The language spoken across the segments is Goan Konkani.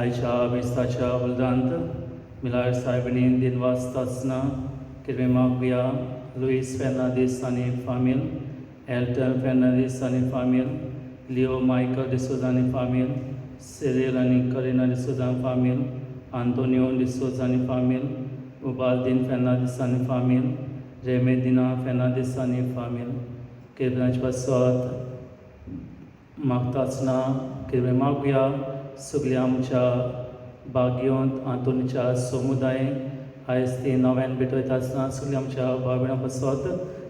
आयच्या मिस्ताच्या उलदांत मिलार सायबिणीन दिनवास तासना किरवे मागुया. लुईस फेर्नांदीस आनी फामील, एल्टन फेर्नांदीस आनी फामील, लिओ मायकल डिसोजा आनी फामील, सिरील आनी करिना डिसोजा फामील, आंतोनियो डिसोजा आनी फामील, उबालदीन फेर्नांदीस आनी फामील, रेमेदिना फेर्नांदीस आनी फामील. किरव्यांचे पासत मागताच ना किरवे मागुया. सगल्या आमच्या बागयोंत आंतोनीच्या समुदाय आयज ती नव्यान भेटयता आसतना सगल्या आमच्या भाव पासत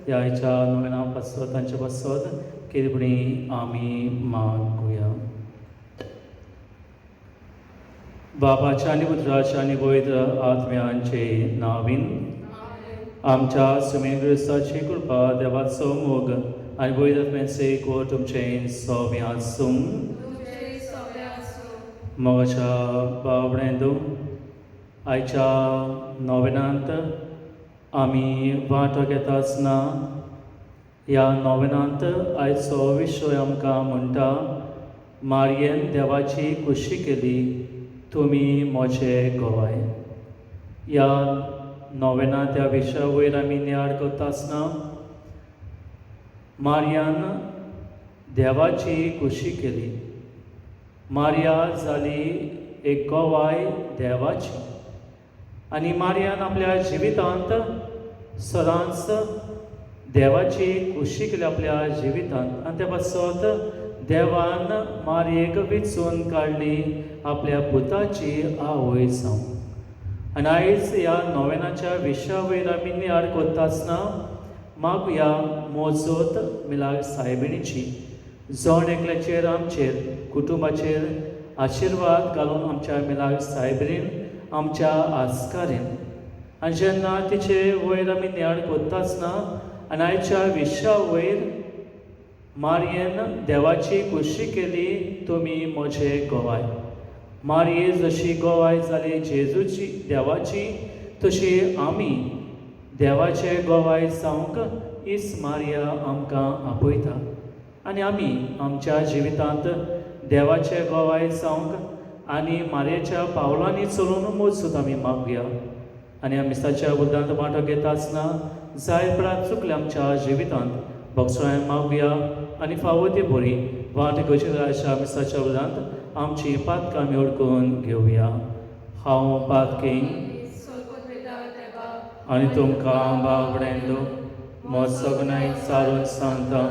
ह्या आयच्या नव्याना पासत तांच्या पासत किरबणी आमी मागुया. बाबाच्या आनी पुत्राच्या आनी पवित्र आत्म्यांचे नावीन. आमच्या सुमे क्रिस्ताची कृपा, देवाचो मोग आनी पवित्र आत्म्याचे एकवट तुमचें सोबें आसूं. तुमचें सोबें आसूं. मोगाच्या बाबड्यांदू, आयच्या नोवेनांत आमी वांटो घेता आसतना ह्या नोवेनांत आयचो विशय आमकां म्हणटा, मारयेन देवाची खुशी केली, तुमी म्हजे गोवाय. ह्या नोवेनांत ह्या विशया वयर आमी नियाळ करता आसतना मारयान देवाची खुशी केली. मारिया जाली एक गवाय देवाची आनी मारियान आपल्या जिवितांत सदांच देवाची खुशी केली आपल्या जिवितांत आनी ते पासत देवान मारयेक विचून काडली आपल्या पुताची आवय जावन. आनी आयज ह्या नोवेनाच्या विशया वयर आमी नियाळ करता आसतना मागुया मोजोत मिलाग सायबिणीची, जण एकल्याचेर, आमचेर, कुटुंबाचेर आशिर्वाद घालून आमच्या मिलाग सायबिणीन आमच्या आस्कारीन. आनी जेन्ना तिचे वयर आमी नियाळ करता आसतना आनी आयच्या विशया वयर मारयेन देवाची खुशी केली, तुमी म्हजे गोवाय. मारये जशी गोवाय जाली जेजूची, देवाची, तशी आमी देवाचे गोवाय जावंक इस मारिया आमकां आपयता. आनी आमी आमच्या जिवितांत देवाचे गोवाय जावंक आनी मारयेच्या पावलांनी चलून मोजूत आमी मागुया. आनी आमी मिसाच्या उद्दांत वांटो घेता आसतना जाय पळा चुकले आमच्या जिवितांत भोगसणां मागुया आनी फावो ती बरी वाट घेवच्या मिसाच्या उद्दांत आमची पातकां आमी ओडकून घेवया. हांव पातकी सोलपत देवा आनी तुमकां बाबड्यांदो म्हज सगळ्यांक सारून सांगता,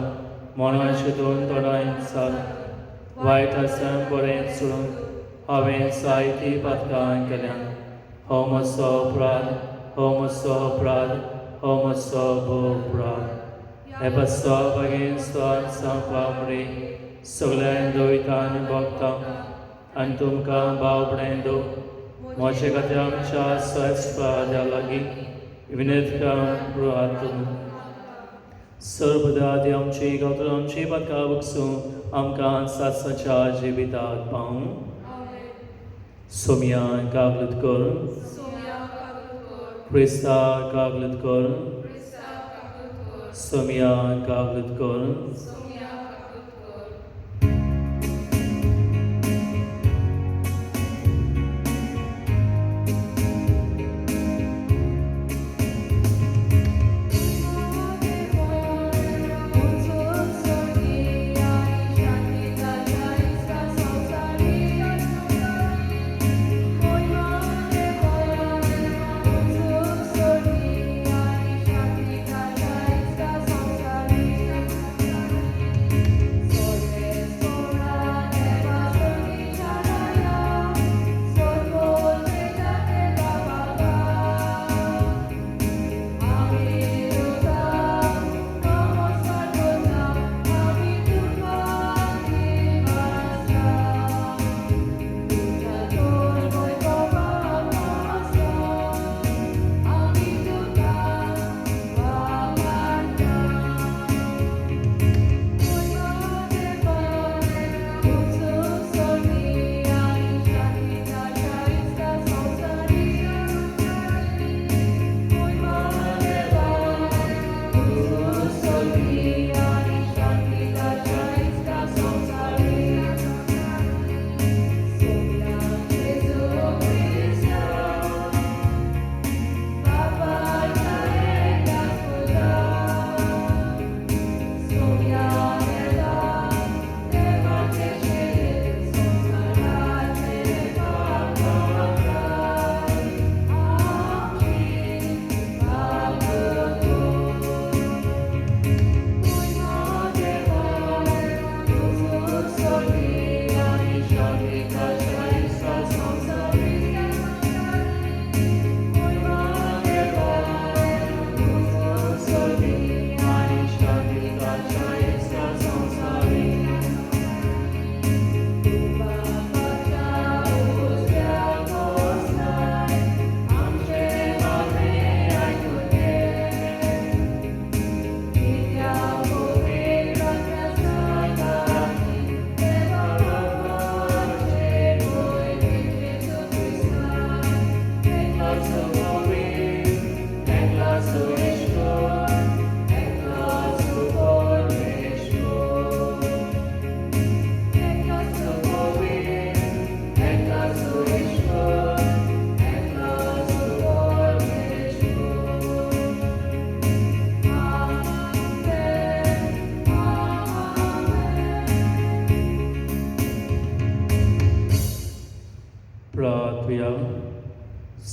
मनाचे दोन तोंडां सार वायट आसा बरें सोडून हांवें जायतीं पातकां केल्यात. हो म्हजो अपराध, हो म्हजो अपराध, हो म्हजो भोव अपराध. हे पासत बागेन सांगपा मुरे सगळ्यां दवयता आनी भोगता आनी तुमकां बाबड्यांदो म्हजे खातीर आमच्या सहस्राद्या लागीं विनयत तुमी सर्वदादी आमची गावतलो आमची पातकां बगसूं आमकां सासाच्या जिविताक पावूं. आमेन. सोमिया कागलत कर. सोम्या कागद कर. क्रिस्ता कागलत कर. क्रिस्ता कागद कर. सोमिया कागलत कर. सोम्या कागद कर.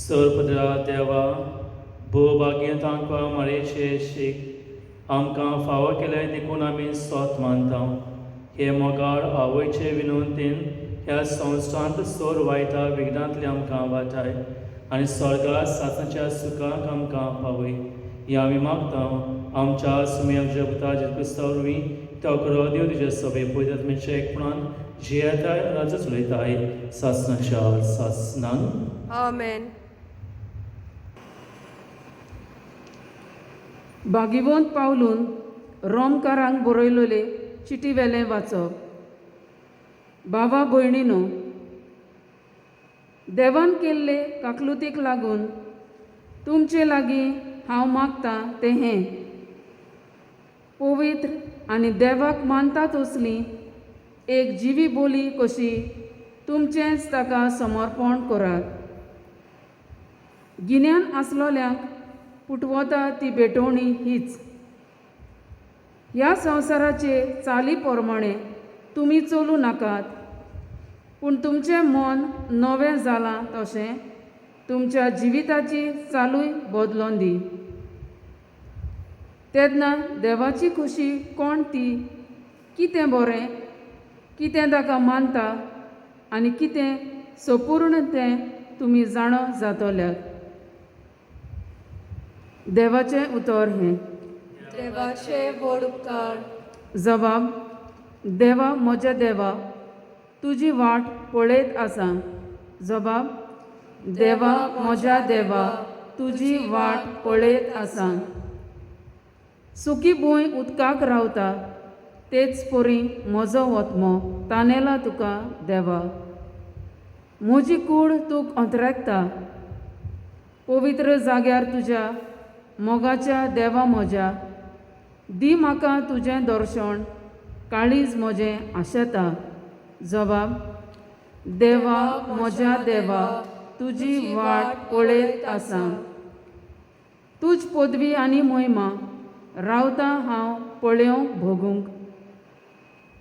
सरपदरा देवा भोवभाग्य तांकां मारयेचे शीक आमकां फावो केलें देखून आमी सोत मानता. हे मोगाळ आवयचे विनवंतीन ह्या संवसारांत सोर वायटा विघ्नांतले आमकां वाटाय आनी स्वर्गा सासणाच्या सुखाक आमकां पावय. हें आमी मागता आमच्या सुम्याक जगता जेजू क्रिस्ता वरवीं. तो खरो देव तुज्या सभे पयत एकपणान जियेताय राजू चलयताय सासणाच्या सासणांक. आमेन. भागिवंत पावलून रोमकारांक बरयलोले चिटी वेलें वाचप. बाबा भयणीनो, देवान केल्ले काकलुतीक लागून तुमचे लागीं हांव मागतां तें हें, पवित्र आनी देवाक मानता तसली एक जिवी बोली कशी तुमचेंच ताका समर्पण करात. गिन्यान आसलोल्यांक पुटवता ती भेटवणी हीच. ह्या संवसाराचे चाली प्रमाणे तुमी चलूं नाकात, पूण तुमचें मन नवें जालां तशें तुमच्या जिविताची चालूय बदलोन दी. तेन्ना देवाची खुशी कोण ती, कितें बरें, कितें ताका मानता आनी कितें सपूर्ण तें तुमी जाणो जातल्यात. देवाचें उतर हें. देवाचे व्हड उपकार. जबाब. देवा म्हज्या देवा, तुजी वाट पळयत आसा. जबाब. देवा म्हज्या देवा, तुजी वाट पळयत आसा. सुकी भूंय उदकाक रावता तेच परी म्हजो वतमो तानेला तुका देवा. म्हजी कूड तूं अंतरेकता पवित्र जाग्यार तुज्या मोगाच्या देवा म्हज्या. दी म्हाका तुजें दर्शन, काळीज म्हजें आशेता. जबाब. देवा म्हज्या देवा, तुजी वाट पळयत आसा. तुज पदवी आनी मोहिमा रावता हांव पळोवंक भोगूंक.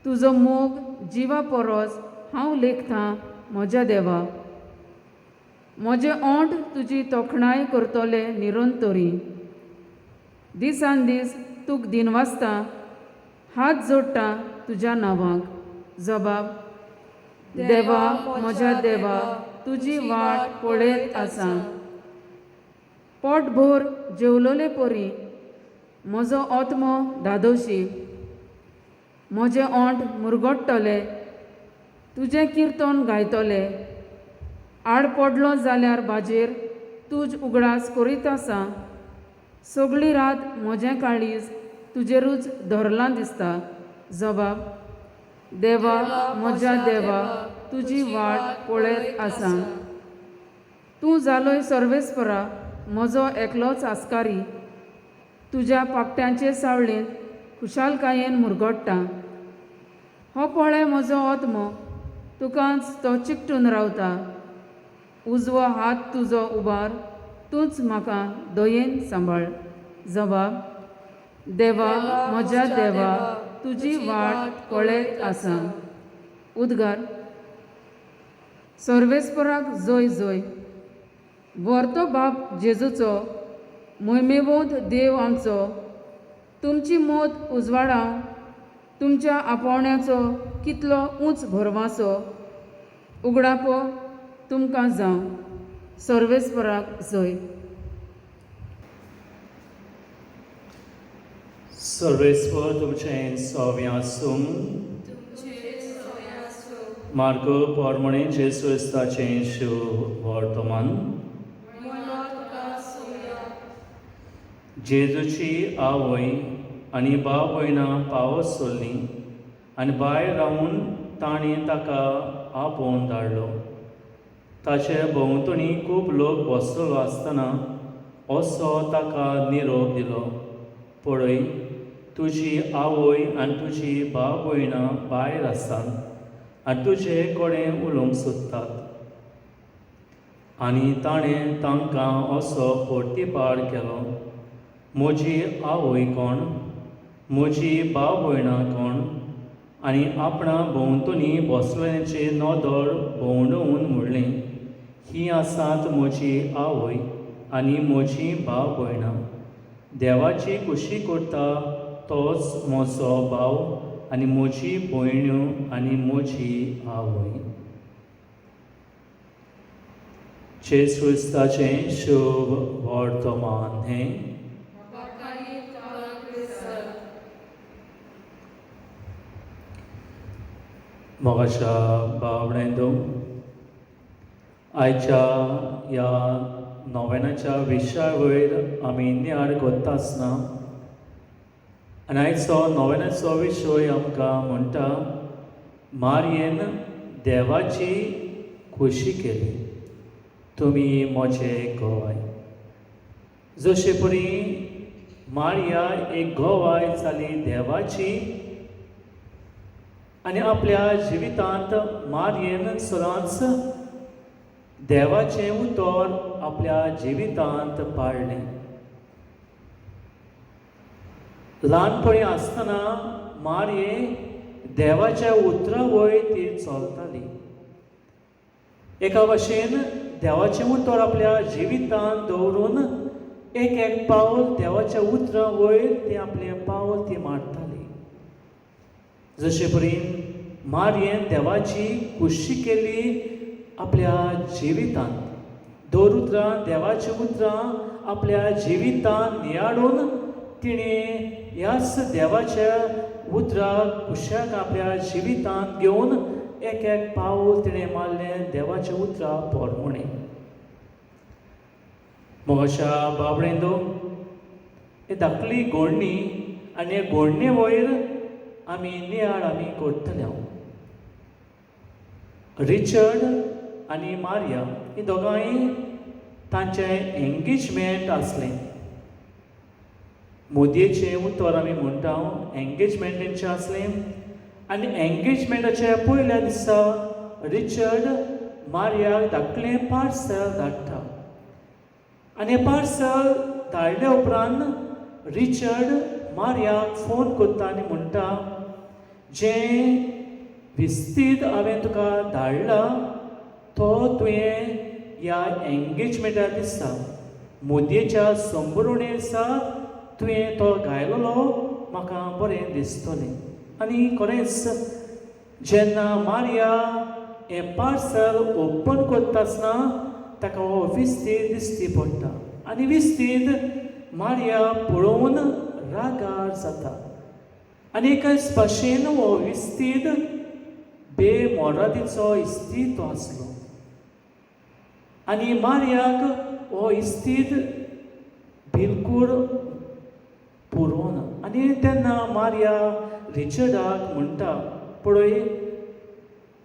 तुजो मोग जिवा परस हांव लेखतां म्हज्या देवा. म्हजें ओंठ तुजी तोखणाय करतले निरंतरी. दिसान दीस तुक दिनवासता, हात जोडटा तुज्या नांवाक. जबाब. देवा म्हज्या देवा, तुजी वाट पळयत आसा. पोटभर जेवलोले परी म्हजो आत्मो धादोशी. म्हजें ओंठ मुरगट्टले तुजें किर्तन गायतले. आड पडलो जाल्यार बाजेर तुज उगडास करीत आसा. सगळी रात म्हजें काळीज तुजेरूच धरलां दिसता. जबाब. देवा म्हज्या देवा, तुजी वाट पळयत आसा. तूं जालोय सर्वेस्परा म्हजो एकलोच आस्कारी. तुज्या पाकट्यांचे सावळेंत खुशालकायेन मुरगट्टा. हो पळय म्हजो आत्मो तुकाच तो चिकटून रावता. उजवो हात तुजो उबार, तूंच म्हाका दयेन सांबाळ. जबाब. देवा म्हज्या देवा, तुजी वाट पळयत आसा. उद्गार. सर्वेस्पराक जय जय. व्हरतो बाप जेजूचो, मोहिमेवंत देव आमचो, तुमची मोत उजवाडाव तुमच्या आपोवण्याचो कितलो उंच भरवासो उगडापो तुमकां जावं. सर्वेस्पराक जय. सर्वेस्पर तुमचें सव्या आसूं. तुमचे सोय आसूं. मार्को पोरमणे जेजू क्रिस्ताचें शिव वर्तमान. महिमा तुका सोया. जेजूची आवय आनी भाव भयणां पावस सोडलीं आनी भायर रावून तांणी ताका आपोवन धाडलो. ताचे भोंवतणी खूब लोक बसलेलो आसतना असो ताका निरोप दिलो, पळय तुजी आवय आनी तुजी भाव भयणां भायर आसात आनी तुजे कडेन उलोवंक सोदतात. आनी ताणें तांकां असो परतिपार केलो, म्हजी आवय कोण, म्हजी भाव भयणां कोण? आनी आपणा भोंवतणी बसलेल्यांची नदर भोंवडोवन म्हणलें, ही आसात म्हजी आवय आनी म्हजी भाव भयणां. देवाची खुशी करता तोच म्हजो भाव आनी म्हजी भयण्यो आनी म्हजी आवय. जेजू क्रिस्ताचें शुभ वर्तमान हें. बापाय तुका क्रिस्तांव. मोगाच्या भावणांनो, आयच्या ह्या नोवेनाच्या विशया वयर आमी नियाळ करता आसतना आनी आयचो नोवेनाचो विशय आमकां म्हणटा, मारयेन देवाची खोशी केली, तुमी म्हजे गवाय. जशे परी मारिया एक गवाय जाली देवाची आनी आपल्या जिवितांत मारयेन सदांच देवाचें उतर आपल्या जिवितांत पाळ्ळें. ल्हानपणी आसतना मारये देवाच्या उतरा वयर ती चलताली. एका भाशेन देवाचें उतर आपल्या जिवितांत दवरून एक एक पावल देवाच्या उतरा वयर ती आपलें पावल ती मारताली. जशे परीन मारयेन देवाची खुशी केली आपल्या जिवितांत, दर उतरां देवाचीं उतरां आपल्या जिवितांत नियाळून तिणें ह्याच देवाच्या उतराक खुशाक आपल्या जिवितांत घेवन एक एक पावल तिणें मारलें देवाच्या उतरां पोरमुणें. मोगाच्या बाबडेंदो, हे धाकली गोडणी आनी हे गोडणे वयर आमी नियाळ आमी करतले. रिचर्ड आनी मारिया ही दोगांय तांचें एंगेजमेंट आसलें. मोदयेचें उतर आमी म्हणटा, एंगेजमेंट तेंचें आसलें. आनी एंगेजमेंटाच्या पयल्या दिसा रिचर्ड मारियाक धाकलें पार्सल धाडटा आनी पार्सल धाडल्या उपरांत रिचर्ड मारियाक फोन करता आनी म्हणटा, जें विस्तीद हांवें तुका धाडला तो तुवें ह्या एंगेजमेंटा दिसा मुदयेच्या संबरुणे दिसा तुवें तो गायलेलो म्हाका बरें दिसतलें. आनी खरेंच जेन्ना मारिया हें पार्सल ओपन करता आसतना ताका हो विस्तीद दिश्टी पडटा आनी विस्तीद मारिया पळोवन रागार जाता आनी एकाच भाशेन हो विस्तीद बेमोरादीचो इस्तीद तो आसलो आनी मारियाक हो इस्तीद बिलकूल पुरोना. आनी तेन्ना मारिया रिचर्डाक म्हणटा, पळय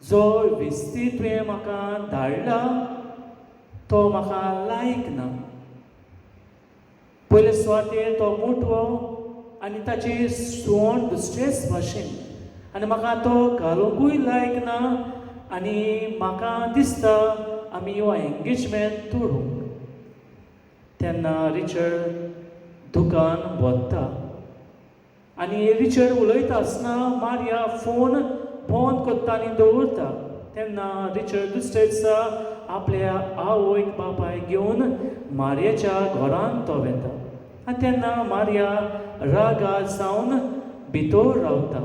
जो विस्तीद तुवें म्हाका धाडला तो म्हाका लायक ना. पयले सुवातेर तो मोटवो आनी ताची सुवण दुसरेच भाशेन आनी म्हाका तो घालुंकूय लायक ना आनी म्हाका दिसता आमी हो एंगेजमेंट तोडूंक. तेन्ना रिचर्ड दुकान वता आनी रिचर्ड उलयता आसतना मारिया फोन बंद करता आनी दवरता. तेन्ना रिचर्ड दुसरे दिसा आपल्या आवयक बापायक घेवन मारियाच्या घरांत तो वेता आनी तेन्ना मारिया रागार जावन भितर रावता.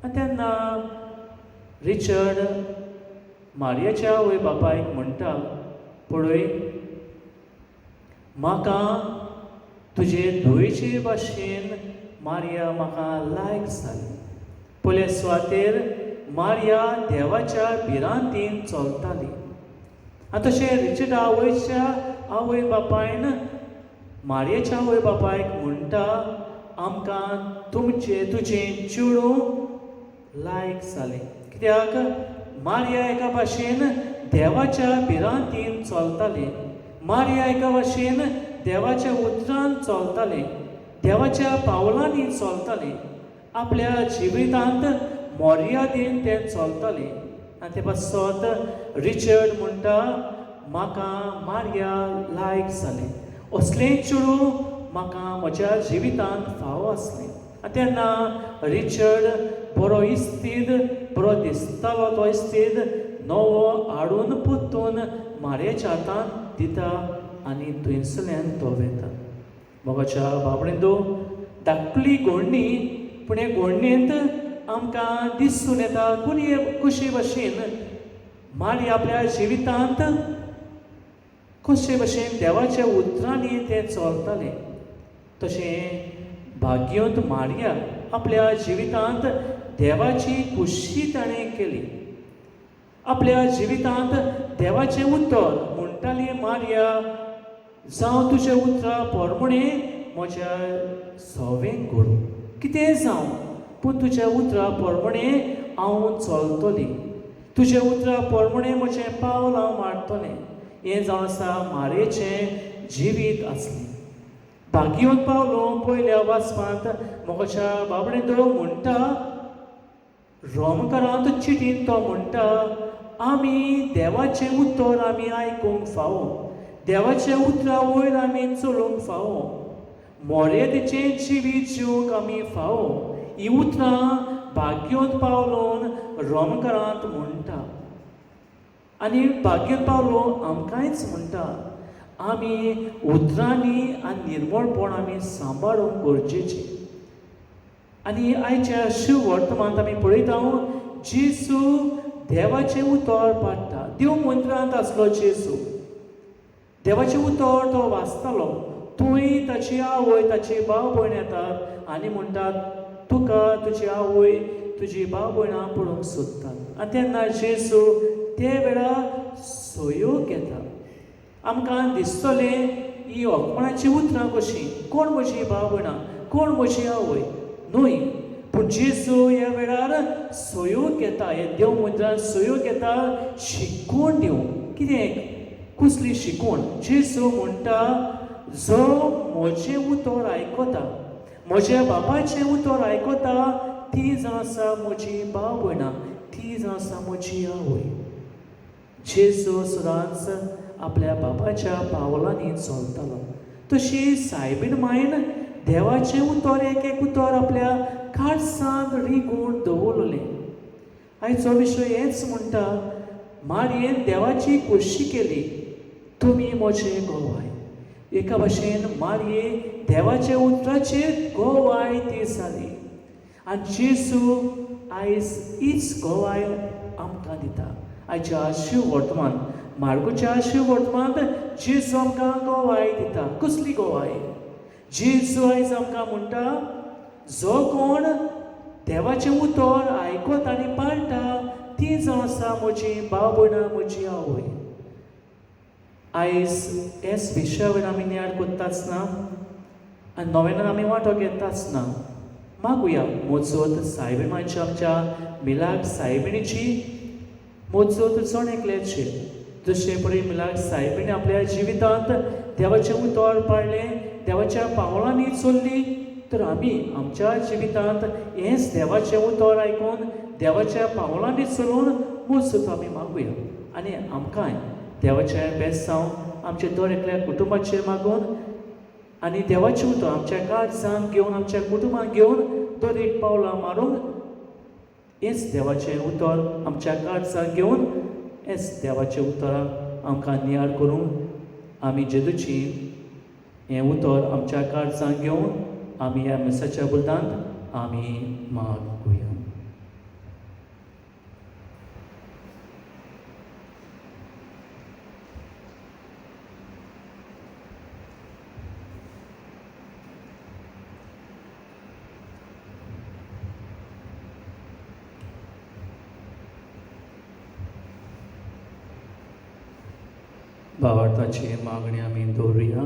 आनी तेन्ना रिचर्ड मारियाच्या आवय बापायक म्हणटा, पळय म्हाका तुजे धुवेचे भाशेन मारिया म्हाका लायक जाली. पयले सुवातेर मारिया देवाच्या भिरांतीन चलताली. आनी तशें रिचर्ड आवयच्या आवय बापायन मारियाच्या आवय बापायक म्हणटा, आमकां तुमचें तुजें चेडूं लायक जालें. कित्याक मारिया एका भाशेन देवाच्या भिरांतीन चलतालें, मारिया एका भाशेन देवाच्या उतरान चलतालें, देवाच्या पावलांनी चलतालें, आपल्या जिवितांत मर्यादेन तें चलतालें. आनी ते पासत रिचर्ड म्हणटा, म्हाका मारिया लायक जालें, असलें चेडूं म्हाका म्हज्या जिवितांत फावो आसलें. आनी तेन्ना रिचर्ड बरो इस्तीद बरो दिसतालो तो इस्तीद नवो हाडून परतून मारयेच्या हातान दिता आनी थंयसरल्यान तो वेता. मोगाच्या बाबडींदो धाकली गोडणी, पूण हे गोडणेंत आमकां दिसून येता कोणी कशे भशेन मारी आपल्या जिवितांत कशे भशेन देवाच्या उतरांनी तें चलतालें. तशें भाग्यवंत मारिया आपल्या जिवितांत देवाची खुशी ताणें केली. आपल्या जिवितांत देवाचें उतर म्हणटाली मारिया, जावं तुजें उतरां पोरमणे म्हज्या सवें करूं, कितें जावं पूण तुज्या उतरां पोरमणे हांव चलतलें, तुज्या उतरां पोरमणे म्हजें पावल हांव मारतलें. हें जावन आसा मारयेचें जिवीत आसलें. भाग्यवंत पावलो पयल्या वाचपांत मोगाच्या बाबडे तो म्हणटा, रोमकारांत चिटीन तो म्हणटा, आमी देवाचें उतर आमी आयकूंक फावो, देवाचें उतरा वयर आमी चलूंक फावो, मोरेतेचें जिवीत जिवंक आमी फावो. ही उतरां भाग्यवंत पावलोन रोमकारांत म्हणटा आनी भाग्यवंत पावलो आमकांयच म्हणटा, आमी उतरांनी आनी निर्मळपण आमी सांबाळूंक गरजेचें. आनी आयच्या शिव वर्तमानांत आमी पळयता जेजू देवाचें उतर पाडटा. देव मंत्रांत आसलो जेजू, देवाचें उतर तो वाचतालो. थंय ताची आवय ताची भाव भयण येतात आनी म्हणटात, तुका तुजी आवय तुजी भाव भयणां पळोवंक सोदतात. आनी तेन्ना जेजू ते वेळार सहयोग घेता. आमकां दिसतलें ही अपमानाचीं उतरां कशीं, कोण म्हजी भाव भयणां, कोण म्हजी आवय न्हय, पूण जेजू ह्या वेळार सहयोग घेता. हे देव मनशान सहयोग घेता शिकवण दिवंक. कितें कसली शिकवण? जेजू म्हणटा, जो म्हजें उतर आयकता, म्हज्या बापायचें उतर आयकता, ती जावन आसा म्हजी भाव भयणां, ती जावन आसा म्हजी आवय. जेजू सदांच आपल्या बापाच्या पावलांनी चलतालो. तशी सायबीण मायन देवाचें उतर एक एक उतर आपल्या काळसांत रिगून दवरलें. आयचो विशय हेच म्हणटा, मारयेन देवाची खोशी केली, तुमी म्हजे गोवाय. एका भाशेन मारये देवाच्या उतराचेर गोवाय ती जाली आनी जेजू आयज हीच गोवाय आमकां दिता. आयच्या शिव वर्तमान मार्गोच्या शिव वर्तमानांत जेजू आमकां गोवाय दिता. कसली गोवाय? जेजू आयज आमकां म्हणटा, जो कोण देवाचें उतर आयकत आनी पाळटा ती जावन आसा म्हजी भाव भयणां, म्हजी आवय. आयज हेच विशया वयल्यान आमी नियाळ करताच ना आनी नव्यान आमी वांटो घेताच ना. मागुया मोजोत सायबीण मांयच्या आमच्या मिलाग सायबिणीची मोजोत जण एकल्याचेर. जशें पळय मिलाग सायबीणी आपल्या जिवितांत देवाचें उतर पाळ्ळें, देवाच्या पावलांनी चल्ली, तर आमी आमच्या जिवितांत हेंच देवाचें उतर आयकून देवाच्या पावलांनी चलून मोजोत आमी मागुया. आनी आमकांय देवाचें बेसांव आमच्या दर एकल्या कुटुंबाचेर मागून आनी देवाचें उतर आमच्या काळजांत घेवन आमच्या कुटुंबाक घेवन दर एक पावलां मारून हेच देवाचें उतर आमच्या काळजांत घेवन हेच देवाचें उतरां आमकां नियाळ करूंक आमी जेजूची हें उतर आमच्या काळजांत घेवन आमी ह्या मिसाच्या बुलदांत आमी मागुया. भावार्थाची मागणी आमी दवरुया.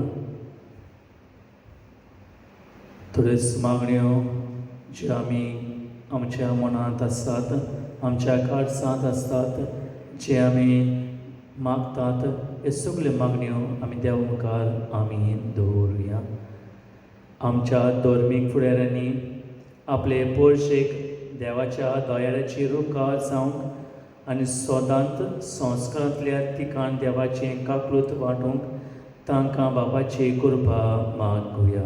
थोड्योच मागण्यो ज्यो आमी आमच्या मनांत आसतात, आमच्या काळजांत आसतात, जे आमी मागतात, हे सगल्यो मागण्यो आमी देवा मुखार आमी दवरुया. आमच्या धर्मीक फुडाऱ्यांनी आपले पोरशेक देवाच्या दयाळाची रुखार जावंक आनी सदांत संस्कारांतल्या ठिकाण देवाचें काकूत वांटूंक तांकां बाबाची कृपा मागुया.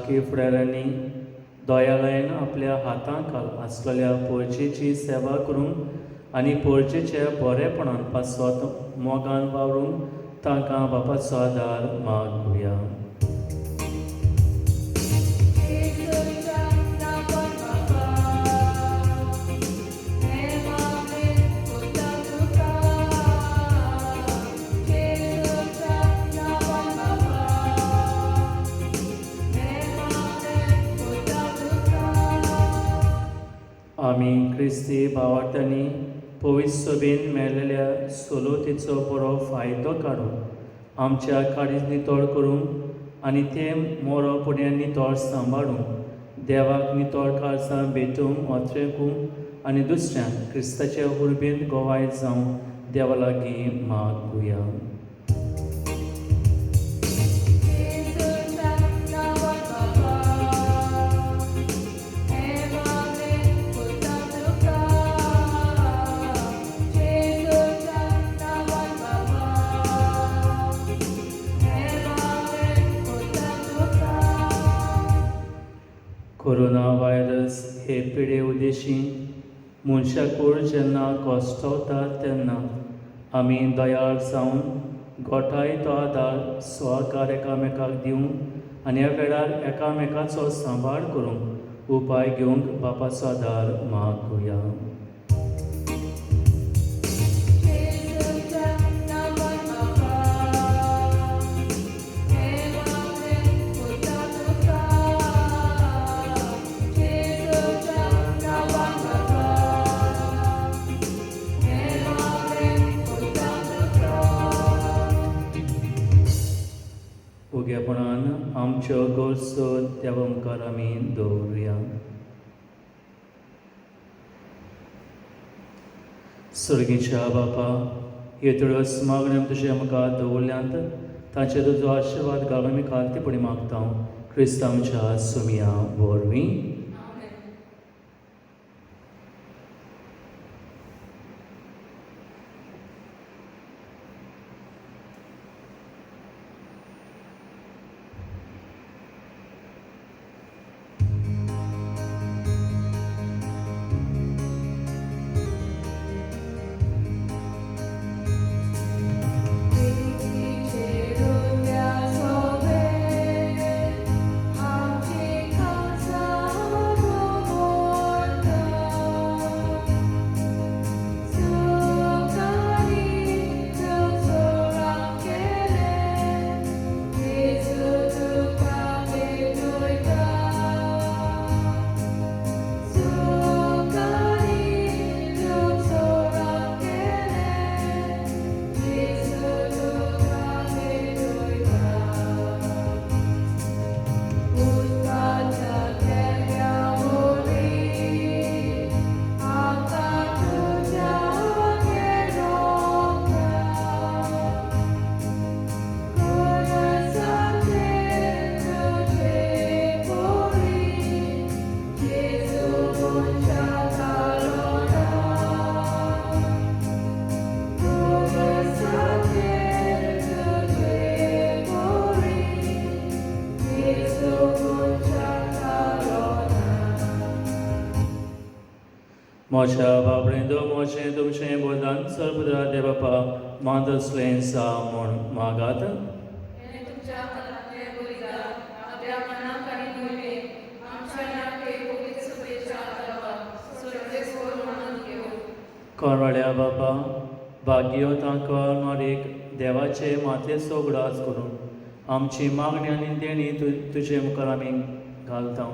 राजकीय फुडाऱ्यांनी दयालयान आपल्या हातांखाल आसलेल्या पोर्चेची सेवा करूंक आनी पोर्चेचे बरेपणान पासत मोगान वावरूंक तांकां बापाचो आदार मागुया. जेजूच्या नांवान बाबा, हें मागणें कोत्ता तुका. जेजूच्या नांवान बाबा, हें मागणें कोत्ता तुका. आमी क्रिस्ती भावार्थ्यांनी पवित्र सभेन मेळिल्ल्या सलोतीचो बरो फायदो काडून आमच्या काळीज नितळ करूंक आनी ते मोरो पुण्यान नितळ सांबाळूंक देवाक नितळ काळजां भेटूंक ओत्रेकूंक आनी दुसऱ्यांक क्रिस्ताचे उर्बेन गोवाय जावं देवा लागीं मागुया. जेजूच्या नांवान बाबा, हें मागणें कोत्ता तुका. जेजूच्या नांवान बाबा, हें मागणें कोत्ता तुका. कोरोना व्हायरस हे पिडे उदेशी मनशाकूड जेन्ना कश्टवता तेन्ना आमी दयाळ जावन गोठाय तो आदार सहकार एकामेकाक दिवंक आनी ह्या वेळार एकामेकाचो सांबाळ करूंक उपाय घेवंक बापाचो आदार मागुया. जेजूच्या नांवान बाबा, हें मागणें कोत्ता तुका. जेजूच्या नांवान बाबा, हें मागणें कोत्ता तुका. उगेपणान आमच्यो गरजो देवा मुखार आमी दवरुया. सर्गीच्या बापा, ह्यो थोड्योच मागण्यो आमी तुजे मुखार दवरल्यात, तांचेर तुजो आशिर्वाद घालून आमी खालतीपणी मागता क्रिस्त आमच्या सुमया वरवीं. आमेन. प्रितीचे सोबे आमची खासा मोडता, सुखानी तुजोळा केले, जेजू तुका भेटोयता. सुखानी तुजोळा केले, जेजू तुका भेटोयता. उदकाच्या केऱ्या वरी आमकां तुज्या रोखता, गुरसाचे तुजे बोली, जेजू मनशा कालोना. गुरसाचे तुजे बोली, जेजू मनशा कालोना. म्हज्या बाबरेंदो, म्हजें तुमचें बलिदान सर्वपुत्रा देव बापा मानतसलें सा म्हूण मागात. हें तुमच्या हातांतलें बलिदान आपल्या मनाक आनी मोहिमेक आमच्या नाके पवित्र सभेच्या आदाराक सर्वेस्पर मानून घेवं. कोरवाड्या बापा, भाग्यो तांकां मारीक देवाचे मातयेचो उगडास करून आमची मागणी आनी देणी तुजे मुखार आमी घालता,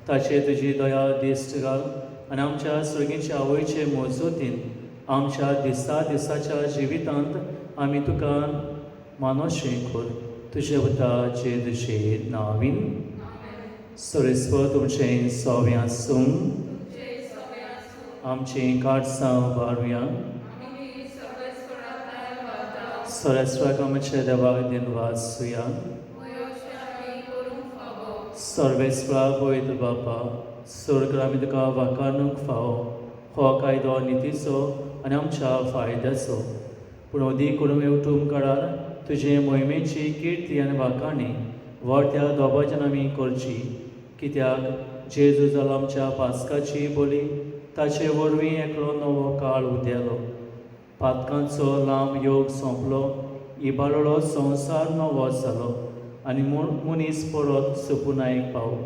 ताचेर तुजी दया दिश्ट घाल आनी आमच्या सर्गीच्या आवयचे मजतीन आमच्या दिसा दिसाच्या जिवितांत आमी तुका मानवशें कर तुजे वता जेजूचे नांवीन. आमेन. सर्वेस्पर तुमचें सोवें आसूं. तुमचे सगळे आसूं. आमचीं काळजां उबारुया. आमी सर्वेस्पराक तयार सर्वेस्पराक आमच्या देवाक दिनवासुया. अशें आमी करूंक फावो. सर्वेस्परा, पवित्र बापा, स्वर्ग आमी तुका वाखाणूंक फावो. हो कायदो नितीचो आनी आमच्या फायद्याचो, पूण अदीक करून एवटूम काळार तुजे मोहिमेची किर्ती आनी वाखाणी व्हड त्या दोबाज्यान आमी करची, कित्याक जेजू जालो आमच्या पास्काची बोली, ताचे वरवीं एकलो नवो काळ उदेलो. पातकांचो लांब योग सोंपलो, इबाडलो संवसार नवो जालो आनी मनीस परत सपुनायक पाव.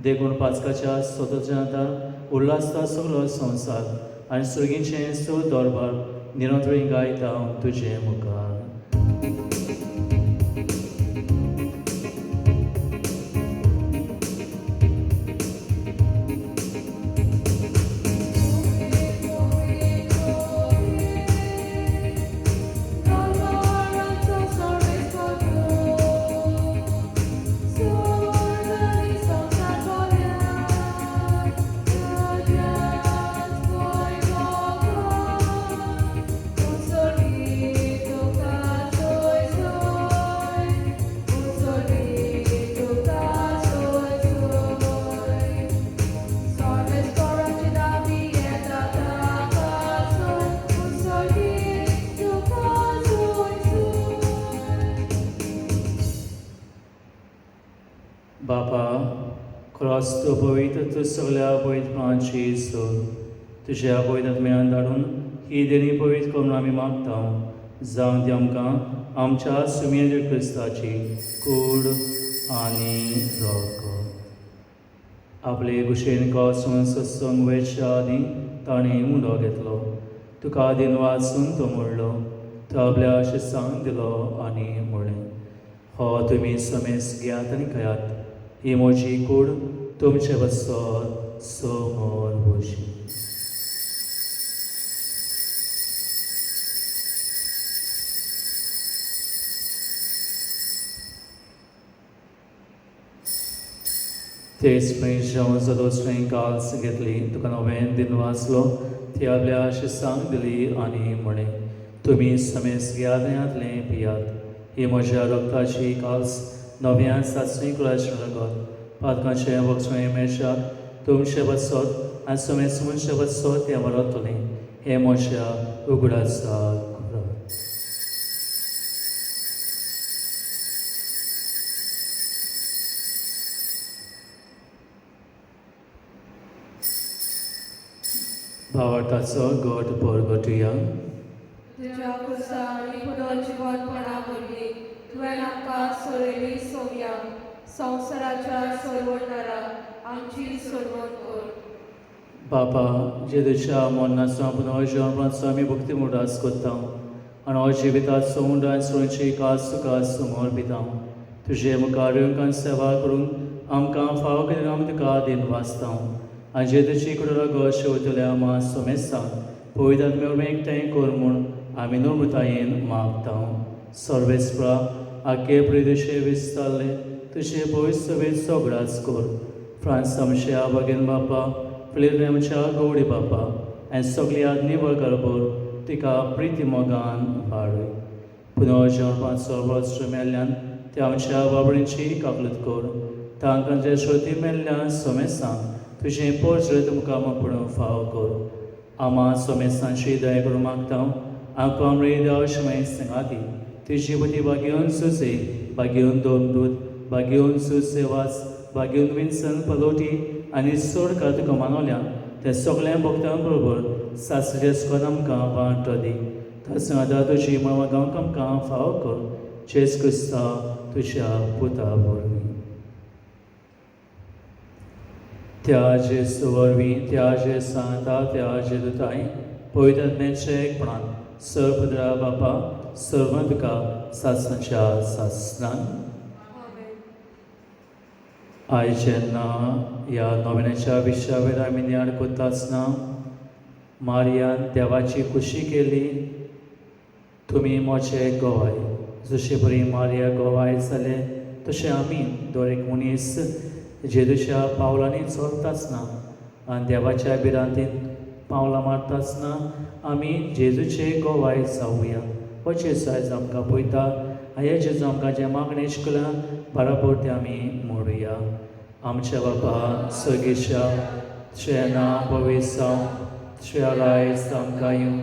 देखून पास्काच्या स्वतंत्रता उल्हासता सगलो संवसार आनी सुर्गीचें स दरबार निरंतरी गायता तुजे मुखार. बापा, क्रॉस तूं पवित्र तूं सगल्या पवित्रपणाची सोड, तुज्या पवित्र आत्म्यान धाडून ही देणी पवित्र करून आमी मागता. जावं ती आमकां आमच्या सुमेर क्रिस्ताची कूड आनी रगत. आपले कुशेन कॉसून सत्संग वयच्या आदीं ताणें मुंडो घेतलो, तुका दिन वाचून तो म्हणलो, तो आपल्या शिस्सांक दिलो आनी म्हणलें, हो तुमी समेस घेयात आनी खायात, ही म्हजी कूड तुमचे बसत समोर बशी. तेच पळय जेवण जालो काल्स घेतली, तुका नवें दिन वाचलो, ती आपल्या शिस्सांक दिली आनी म्हणलें, तुमी समेस घेयात आनी हातलें पियात, ही म्हज्या रगताची काल्स नव्या सासणी कुळाचें रगत, पातकांचें बक्षणें मेळशाक तुमचें बसत आनी समेस मनशे बसत तें वरतलें, हें म्हज्या उगडासाक करात. भावार्थाचो गट परगटुया. तुज्या क्रुसा आनी पुनर्जिवनपणा वरवीं तुवें आमकां सोडयली सोवया, संवसाराच्या सोडवणदारा आमची सोडवण कर. बापा, जेजूच्या मरणाचो पुनर्जिवनपणाचो आमी भक्ती उरदास करता आनी हो जिविताचो उंड आनी सोडची कास तुका समर्पिता. तुजे मुखार येवंक सेवा करूंक आमकां फावो केल्ल्यान आमी तुका दिन वाचता आनी जेजूची कुडलो गो शेवतल्या मा सोमेस्तांक पवित्र आत्म्या वरवीं एकठांय कर म्हूण आमी नम्रतायेन मागता. सर्वेस्प्रा, आखे प्रदेशे विस्तारले तुजे पवित्र सभेत सगळाच कर. फ्रांस आमच्या बागेन बापा, फिलीप आमच्या गौडी बापा आनी सगळी आदनी वर्गार तिका प्रिती मोगान वाडय. पुनर्जन्माचो वस्त्र मेल्ल्यान ते आमच्या बाबडींची काकलूत कर. तांकां जे श्रोती मेल्ल्यान सोमेस्तांक तुजें पोरजत तुमकां म्हणून फाव कर. आमा सोमेस्तांची दया करून मागता. आमकां आमरे देव शमय सांगाती तुजी बुद्धी बागेवन सुसे, बागेवन दोन दूत, बागेवन सुसेवास, बागेवन विन्सन पलोटी आनी सोड का तुका मानवल्या ते सगळ्या भक्तां बरोबर सासरे सुखान आमकां वांटो दी. तशें आतां तुजी मामा गांवक आमकां फाव कर. जेस क्रिस्ता तुज्या पुता वरवीं. त्या जेजू वरवीं, त्या जे सांगता, त्या जेजूताय पवित्र आत्म्याच्या एकपणान सर्वपुत्रा बापा सर्व तुका सासणाच्या सासणान. आमेन. आयज जेन्ना ह्या नोवेनाच्या विशया वयर आमी नियाळ करता आसतना मारियान देवाची खुशी केली. तुमी म्हजे गोवाय जशे बरी मारिया गोवाय जाले तशें आमी दर एक मनीस जेजूच्या पावलांनी चलता आसतना आनी देवाच्या भिरांतीन पावलां मारता आसतना आमी जेजूचे गोवाय जावया. हो जेजू आयज आमकां पळयता आनी हे जेजू आमकां जें मागणें शिकलां बराबर तें आमी मोडुया. आमच्या बापा सर्गेशा, तुजें नांव पवित्र जावं, तुजें रायज आमकां येवं,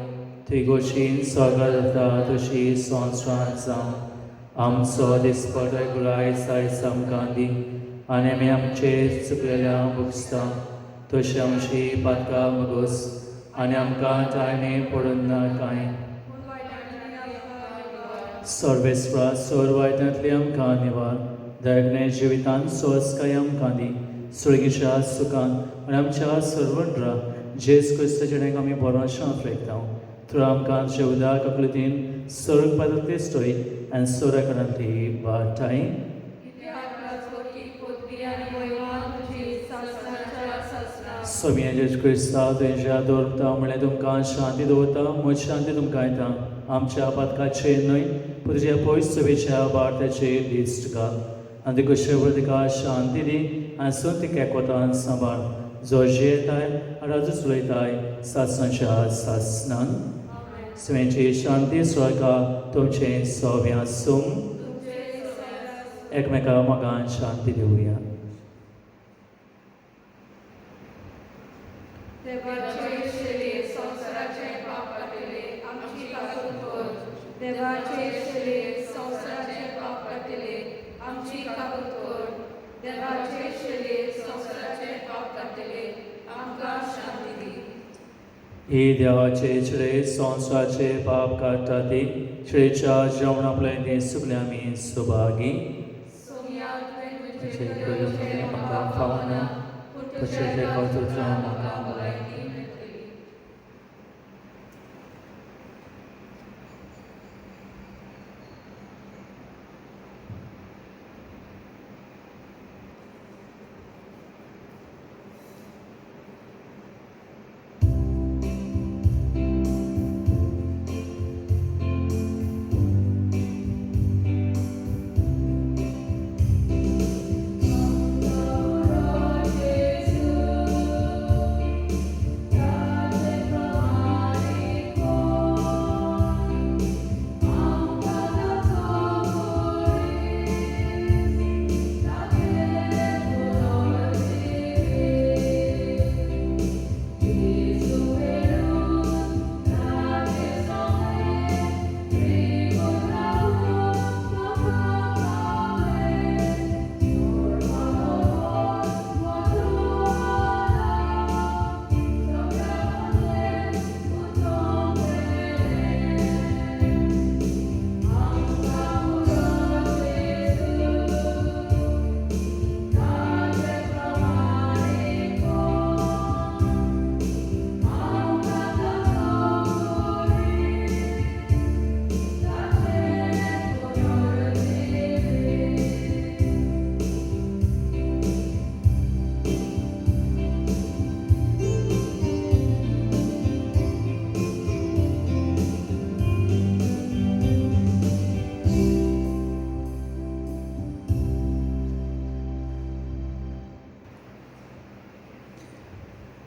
तुजी गोशीन स्वर्गात जाता तशी संवसारांत जावं. आमचो दिसपटो गुलायस आयज आमकां दी आनी आमी आमचे चुकलेल्या भुगसता तशी आमची पातकां मुगोस आनी आमकां ताळणे पडून ना कांय सर्वेस्परा सोर वायटांतली आमकां निवार दयागणे जिवितांत सोसकाय आमकां दी सुळगीच्या सुखान आनी आमच्या सर्वंट्रा जेस क्रिस्त जेणेक आमी बरोशा फ्रेकता थ्रू आमकां जेवदा ककलतीन सर्ग पदतेस्टोय आनी सोराकणांतली वाटाय. सोम्या जेज क्रिस्ता तुमच्या दवरता म्हणल्यार तुमकां शांती दवरता म्हज शांती तुमकां येता आमच्या पातकाचे न्हय पूण तुज्या पयस सभेच्या भारताचे दिश्ट घाल आनी तुका शेवट तिका शांती दी आनी सो तिका एकवटान सांबाळ जो जियेताय आनी राजू चलयताय सासणाच्या सासणान. सगळ्यांची शांती स्वर्गा तुमचें सोव्या आसूं. एकमेका मोगान शांती दिवया. देवाचे शरीर संवसाराचे पाप काडटले आमची काकूट कर. देवाचे शरीर संवसाराचे पाप काडटले आमची काकूट कर. देवाचे शरीर संवसाराचे पाप काडटले आमकां शांती दी. ही देवाचे छळे संवसाराचे पाप काडटा ती छळेच्या जेवणा पळय सगळे आमी सुभागी. सोम्या तुवें तुजें तुजें करूंक म्हाका फावना, पूण तुजें तुजें कर्तृत्व कर्तृत्व म्हाका म्हाका भलायकी भलायकी मेळटली.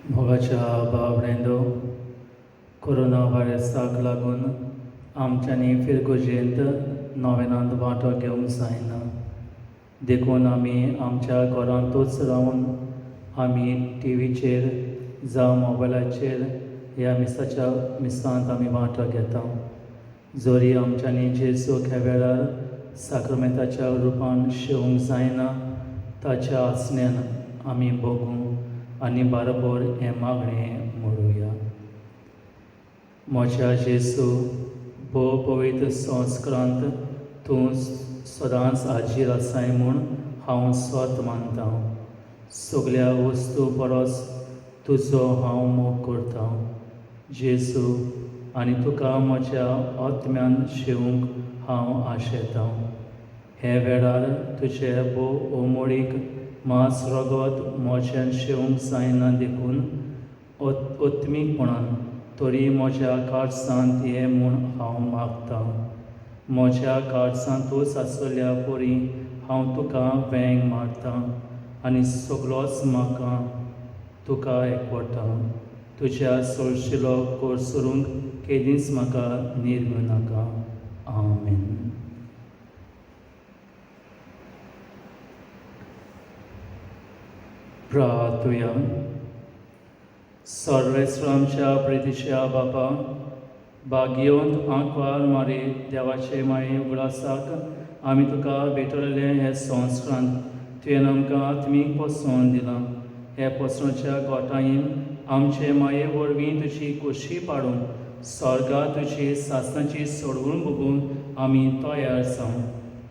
मोगाच्या भाव-भयणींनो, कोरोना व्हायरसाक लागून आमच्यांनी फिरगुजेंत नोवेनांत वांटो घेवंक जायना, देखून आमी आमच्या घरांतूच रावन आमी टिवीचेर जावं मोबायलाचेर ह्या मिसाच्या मिसांत आमी वांटो घेता. जरी आमच्यांनी जेजूक ह्या वेळार साक्रमेंताच्या रुपान शेवंक जायना, ताच्या आसण्यान आमी भोगूं आनी बाराबोर हें मागणें मोडुया. म्हज्या जेजू, भोव पवित्र संस्कारांत तूं सदांच हाजीर आसाय म्हूण हांव स्वत मानता. सगल्या वस्तू परस तुजो हांव मोग करता जेजू, आनी तुका म्हज्या आत्म्यान शेवंक हांव आशेतां. हे वेळार तुजें भोव ओमोळीक मांस रगत म्हज्यान शेवंक जायना, देखून आत्मीकपणान तरी म्हज्या काळजांत ये म्हूण हांव मागतां. म्हज्या काळजांतूच आसल्या परी हांव तुका वेंग मारतां आनी सगलोच म्हाका तुका एकवटा. तुज्या सोळशिलो कोरसरूंक केदींच म्हाका निर्मू नाका. आमेन. प्रार्थुया. सर्वेस्वर प्रितीच्या बापा, भाग्यवंत आंकवार मारी देवाचे माये उगडासाक आमी तुका भेटवलेलें हें संस्कारांत तुवें आमकां आत्मीक पोसवण दिलां. हे पोसवणच्या गोठायेन आमचे माये वरवीं तुजी खोशी पाडून स्वर्गा तुजी सासणाची सोडवून भोगून आमी तयार जावं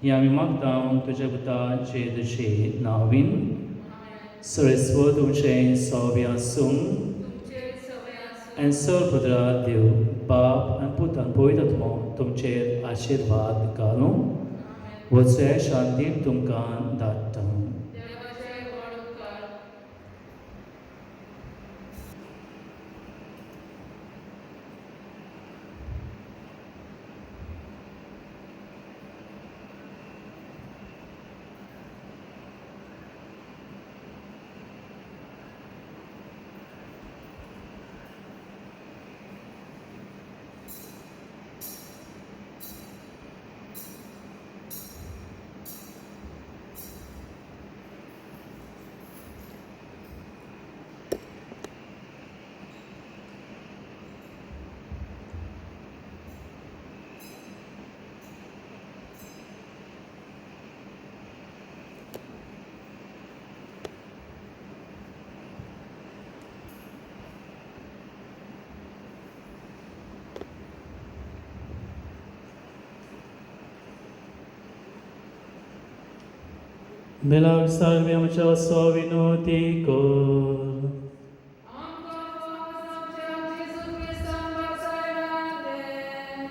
ही आमी मागता तुज्या पुता जेजूचे नांवीन. सरस्वत तुमचें सव्य आसूं तुमचेर सवय आसूं. आनी सर्वपुत्रा देव बाप आनी पूत आनी पवित्र आत्मो तुमचेर आशिर्वाद घालूं. वचूया शांतीन तुमकां धाडटा. देवाचे व्हड उपकार. मिलाग सारवी आमच्या सविनोती कर. आमकां फावो जावच्या जेजू क्रिस्तान वाचायला तें.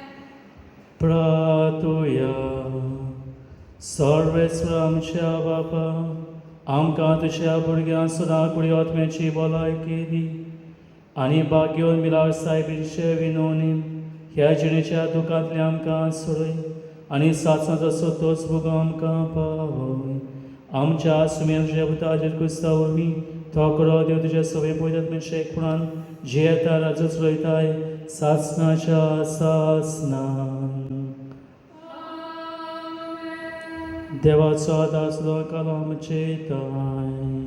प्रातुया. सर्वेस्वर आमच्या बापा, आमकां तुज्या भुरग्यां सदां कुडी आत्म्याची भलायकी दी आनी भाग्योन मिलाग सायबीचे विनोनी ह्या जिणेच्या दुखांतल्यान आमकां सोडय आनी सातसांचो तोच भोगो आमकां पावय. आमच्या सुमेर तुज्या पुता जेजू क्रिस्ता वरवीं थोकरो देव तुज्या सगळे पयतात मनशे एकपणान जियेता राजू चलयताय सासणाच्या सासणान. देवाचो आदार सदां काल आमचे ताय.